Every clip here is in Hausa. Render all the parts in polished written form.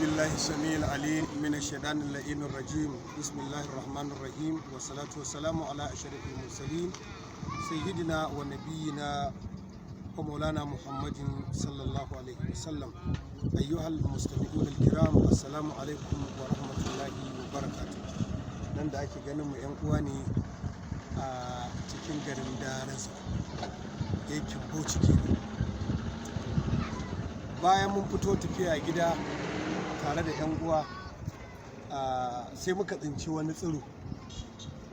بالله السميع العليم من الشيطان اللعين الرجيم. بسم الله الرحمن الرحيم، والصلاة والسلام على أشرف المرسلين، سيدنا ونبينا ومولانا محمد صلى الله عليه وسلم. أيها المستمعون الكرام، السلام عليكم ورحمة الله وبركاته. Nan da ake ganin mu, 'yan uwa ne, a cikin garin Darazo, yankin Bauchi kenan. Bayan mun fito tafiya gida tare da 'yan uwa, sai muka tsinci wani tsiro.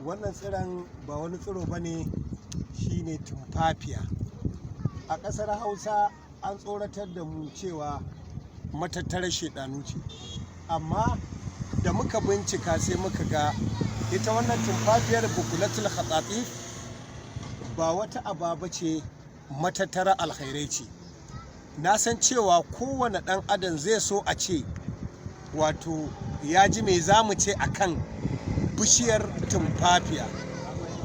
Wannan tsiron ba wani tsiro ba ne, shine tumfafiya. A ƙasar Hausa an tsoratar da mu cewa matattarar shedanu ce, amma da muka bincika sai muka ga ita wannan tumfafiyar bukulatul khatsatsif ba wata ababa ce, matattara alkhairai ce. Na san cewa kowane ɗan adam zai so a ce wato ya ji me za mu ce akan bishiyar tumfafiya.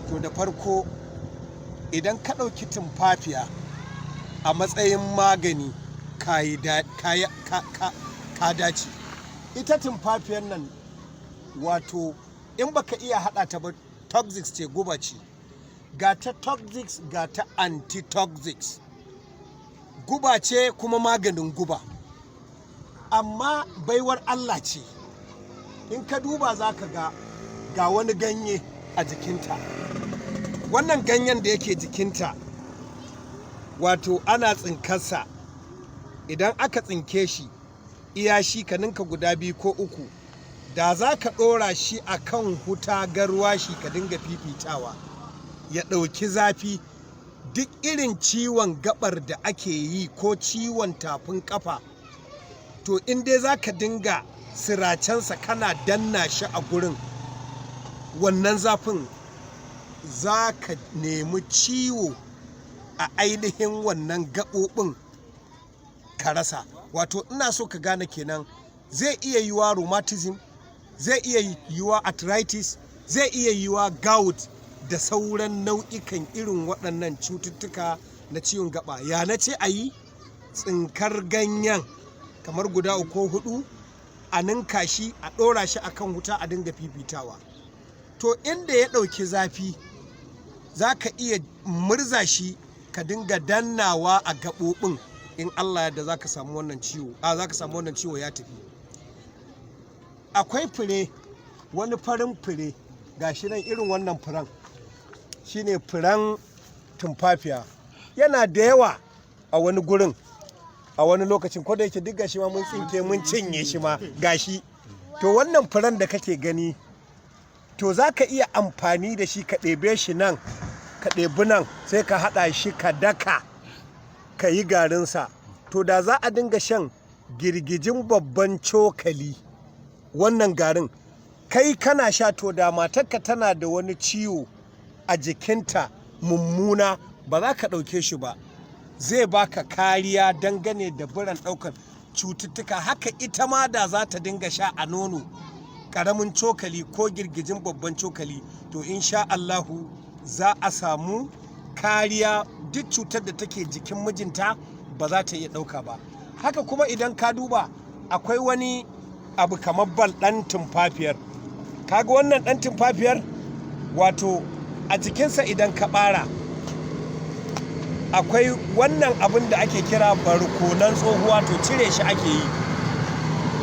To, da farko, idan ka ɗauki tumfafiya a matsayin magani, ka dace. Ita tumfafiyar nan, wato in baka iya haɗa ta ba, toxics ce, guba ce. Ga ta toxics, ga ta antitoxics, guba ce kuma maganin guba, amma baiwar Allah ce. In ka duba za ka ga ga wani ganye a jikinta. Wannan ganyen da yake jikinta, wato ana tsinkarsa. Idan aka tsinke shi, iya shi ka ninka guda biyu ko uku, da za ka ɗora shi a kan huta, garwashi, ka dinga fifitawa ya ɗauki zafi, duk irin ciwon gabar da ake yi ko ciwon tafin kafa, to in dai za ka dinga siracensa kana danna shi a gurin wannan zafin, za ka nemi ciwo a ainihin wannan gaɓoɓin ka rasa. Wato ina so ka gane kenan, zai iya yiwa rheumatism, zai iya yiwa arthritis, zai iya yiwa gout da sauran nau'ikan irin waɗannan cututtuka na ciwon gaba. Ya na ce a yi tsinkar ganyen kamar guda uku ko hudu, a ninka shi, a ɗora shi akan wuta, a dinga fifitawa. To, inda ya ɗauki zafi, za ka iya murza shi ka dinga dannawa a gaɓoɓin. In Allah yadda, za ka samu wannan ciwo, a za ka samu wannan ciwo ya tafi. Akwai fure, wani farin fure, gashi nan, irin wannan furen shine furen tumfafiya. Yana da yawa a wani gurin a wani lokacin, ko da yake duk gashi ma mun tsinke mun cinye shi ma gashi. To, wannan furen da kake gani, to za ka iya amfani da shi, ka ɗebe shi nan, ka ɗebi nan, sai ka haɗa shi, ka daka, ka yi garinsa. To, da za a dinga shan girgijin babban cokali wannan garin kai kana sha, to da matarka tana da wani ciwo a jikinta mummuna, ba za ka ɗauke shi ba. Zai baka kariya dangane da biran ɗaukar cututtuka. Haka ita ma da za ta dinga sha a nono ƙaramin cokali ko girgijin babban cokali, to insha Allahu za a samu kariya, duk cutar da take jikin mijinta ba za ta iya ɗauka ba. Haka kuma idan ka duba, akwai wani abu kamar bal, ɗan tumfafiyar. Kaga wannan ɗan tumfafiyar, wato a jikinsa idan ka ɓara, akwai wannan abin da ake kira barkonan tsohuwa. To, cire shi ake yi.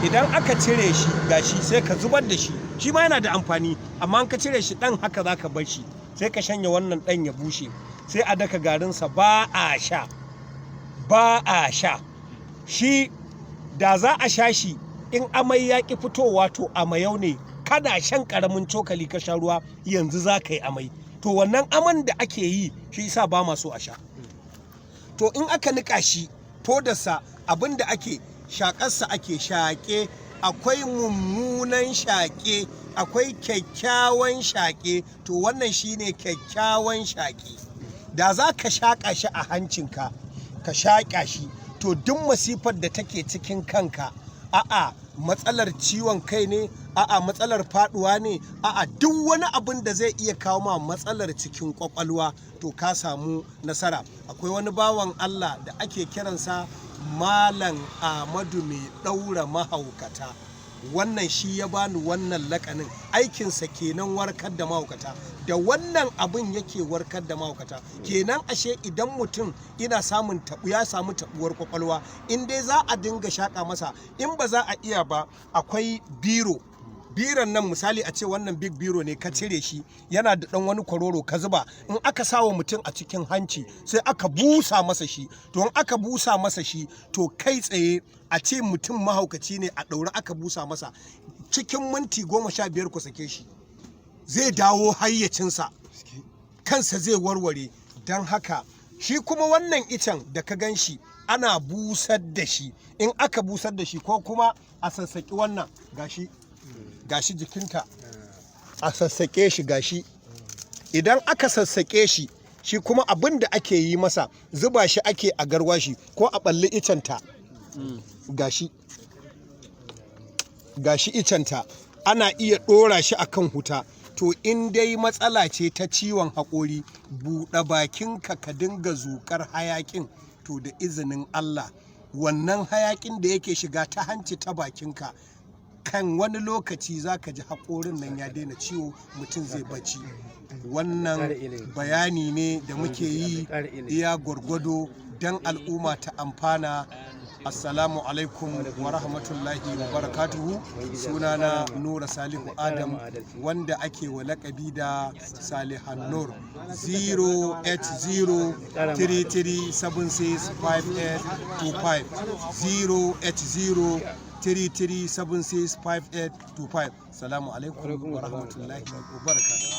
Idan aka cire shi, gashi, sai ka zubar da shi. Shi ma yana da amfani, amma in ka cire shi ɗan haka za ka bar shi, sai ka shanya wannan ɗan ya bushe, sai a daka garinsa. Ba a sha, ba a sha shi. Da za a sha shi, in amai ya ƙi fitowa, to amayau ne. Kana shan ƙaramin cokali ka sha ruwa, yanzu za ka yi amai. To, wannan aman da ake yi, shi yasa ba ma so a sha. To, in aka niƙa shi, fodarsa, abin da ake shaƙarsa, ake shaƙe. Akwai mummunan shaƙe, akwai kyakkyawan shaƙe. To, wannan shine kyakkyawan shaƙe. Da za ka shaƙa shi a hancinka, ka shaƙa shi, to duk masifar da take cikin kanka, a'a matsalar ciwon kai ne, a'a matsalar faduwa ne, a'a duk wani abin da zai iya kawo ma matsalar cikin kwakwalwa, to ka samu nasara. Akwai wani bawan Allah da ake kiransa Malam Ahmadu mai ɗaura mahaukata. Wannan shi ya bani wannan lakanin. Aikinsa kenan, warkar da mahaukata. Da wannan abin yake warkar da mahaukata. Kenan ashe idan mutum ina samun tabu, ya samu tabuwar kwakwalwa, in dai za a dinga shaƙa masa, in ba za a iya ba, akwai biro. Biron nan, misali a ce wannan big biro ne, ka cire shi, yana da dan wani kwaroro, ka zuba. In aka sawa mutum a cikin hanci, sai aka busa masa shi, to in aka busa masa shi, to kai tsaye, a ce mutum mahaukaci ne a ɗaure, aka busa masa, cikin minti 15 ku sake shi, zai dawo hayyacinsa, kansa zai warware. Don haka shi kuma wannan icen da ka gan shi, ana busar da shi. In aka busar da shi, ko kuma a sassaƙi wannan, gashi, gashi jikinta, a sassaƙe shi, gashi. Idan aka sassaƙe shi, shi kuma abin da ake yi masa, zuba shi ake a garwashi ko a ɓalli icenta. Gashi, gashi icenta, ana iya ɗora shi akan huta. To in dai matsala ce ta ciwon haƙori, buɗe bakinka ka dinga zuƙar hayaƙin, to da izinin Allah wannan hayaƙin da yake shiga ta hanci ta bakinka, kan wani lokaci za ka ji haƙorin nan ya daina ciwo, mutum zai bacci. Wannan bayani ne da muke yi iya gwargwado don al'umma ta amfana. Assalamu alaikum wa rahmatullahi wa barakatuhu. Sunana Nura Salihu Adam, wanda ake wa lakabi da Salihan Nur. 08033765825, 08033765825. Salamu alaikum wa rahmatullahi wa barakatuhu.